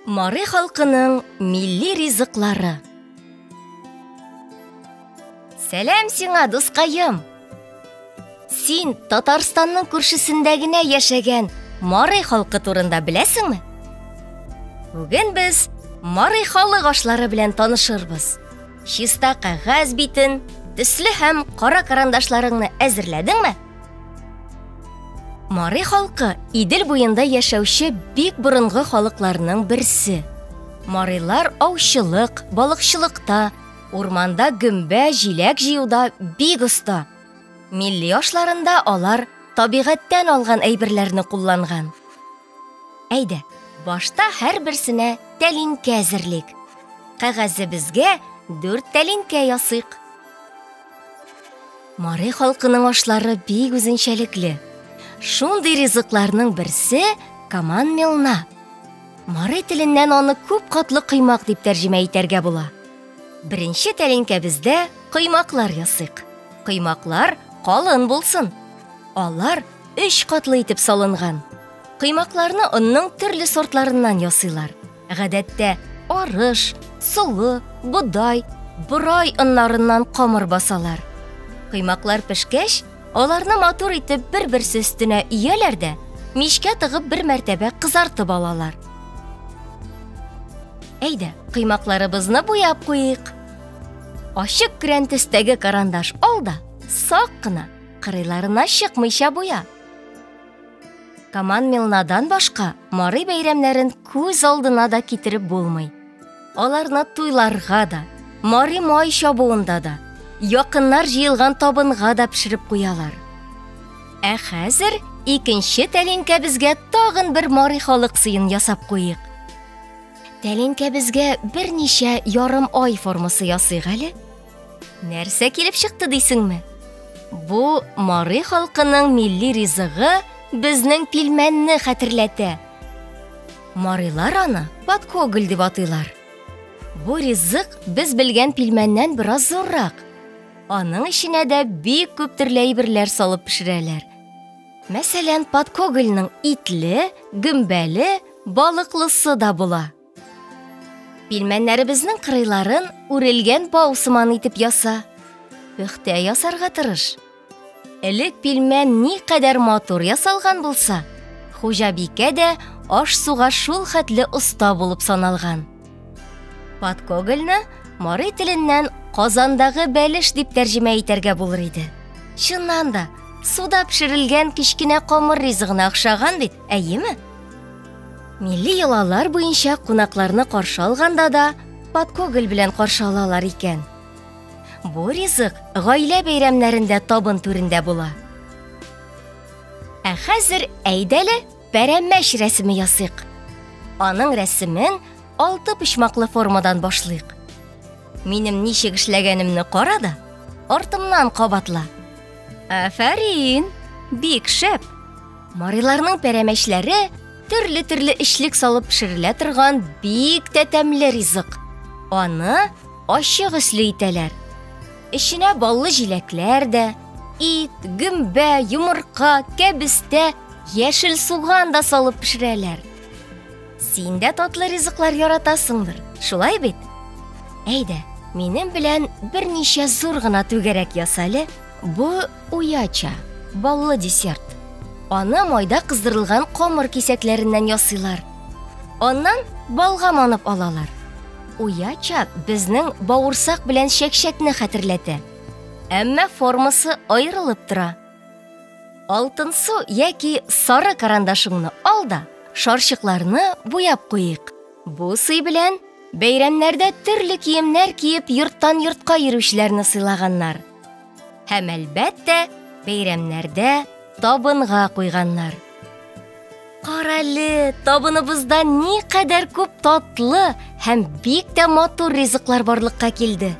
Мари халкының милли ризыклары. Сәлам сиңа, дускаем! Син Татарстанның күршесендә генә яшәгән Мари халкы турында беләсеңме? Бүген без Мари халык ашлары белән танышырбыз. Чиста кәгазь битен, төсле һәм кара карандашларыңны әзерләдеңме? Мари халкы Идел буенда яшәүче бик борынгы халыкларның берсе. Марилар аучылык, балыкчылыкта, урманда гөмбә, җиләк җыюда бик оста. Милли ашларында алар табигатьтән алган әйберләрне кулланган. Әйдә, башта һәрберсенә тәлинкә әзерлик. Кәгазебезгә дүрт тәлинкә ясыйк. Мари халкының ашлары бик үзенчәлекле. Шундый ризыкларның берсе каман мелна. Мари теленнән аны күп катлы коймак дип тәрҗемә итәргә була. Беренче тәлинкәбездә коймаклар ясыйк. Коймаклар калын булсын. Алар өч катлы итеп салынган. Коймакларны онның төрле сортларыннан ясыйлар. Гадәттә, арыш, солы, бодай, борай оннарыннан камыр басалар. Коймаклар пешкәч, аларны матур итеп бер-берсе өстенә өяләр дә, мичкә тыгып бер мәртәбә кызартып алалар. Әйдә, коймакларыбызны буяп куйыйк. Ачык көрән төстәге карандаш ал да, сак кына, кырыйларына чыкмыйча буя. Каман Милнадан башка Мари бәйрәмнәрен күз алдына да китереп булмый. Аларны туйларга да, Мари май чабуында да, якыннар җыелган табынга да пешереп куялар. Ә хәзер икенче тәлинкәбезгә тагын бер мари халык сыен ясап куйыйк. Тәлинкәбезгә берничә ярым ай формасы ясыйк әле. Нәрсә килеп чыкты дисеңме? Бу мари халкының милли ризыгы безнең пилмәнне хәтерләтә. Марилар аны подкоголь дип атыйлар. Бу ризык без белгән пилмәннән бераз зуррак. Аның эченә дә бик күп төрле әйберләр салып пешерәләр. Мәсәлән, подкогольның итле, гөмбәле, балыклысы да була. Пилмәннәребезнең кырыйларын үрелгән бау сыман итеп яса. Пөхтә ясарга тырыш. Элек пилмән никадәр матур ясалган булса, хуҗабикә дә аш-суга шул хәтле оста булып саналган. Подкогольне мари теленнән казандагы бәлеш дип тәрҗемә итәргә булыр иде. Чыннан да, суда пешерелгән кечкенә камыр ризыгына охшаган бит, әйеме? Милли йолалар буенча кунакларны каршы алганда да подкоголь белән каршы алалар икән. Бу ризык гаилә бәйрәмнәрендә табын түрендә була. Ә хәзер әйдәле пәрәмәч рәсеме ясыйк. Аның рәсемен алты почмаклы формадан башлыйк. Минем ничек эшләгәнемне кара да, артымнан кабатла. Афәрин! Бик шәп! Мариларның пәрәмәчләре төрле-төрле эчлек салып пешерелә торган бик тә тәмле ризык. Аны ачык өсле итәләр. Эченә баллы җиләкләр дә, ит, гөмбә, йомырка, кәбестә, яшел суган да салып пешерәләр. Син дә татлы ризыклар яратасыңдыр, шулай бит? Әйдә, минем белән берничә зур гына түгәрәк ясале. Бу уяча, баллы десерт. Аны майда кыздырылган камыр кисәкләреннән ясыйлар. Аннан балга манып алалар. Уяча безнең бавырсак белән чәкчәкне хәтерләтә. Әмма формасы аерылып тора. Алтынсу яки сары карандашыңны ал да, шарчыкларны буяп куйыйк. Бу сый белән бәйрәмнәрдә төрле киемнәр киеп йорттан йортка йөрүчеләрне сыйлаганнар. Һәм әлбәттә, бәйрәмнәрдә табынга куйганнар. Карале, табыныбызда никадәр күп татлы һәм бик тә матур ризыклар барлыкка килде.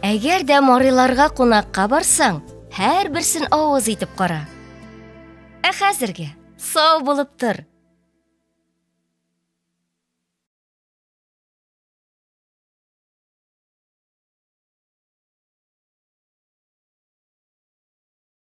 Әгәр дә мариларга кунакка барсаң, һәрберсен авыз итеп кара. Ә хәзергә сау булып тор.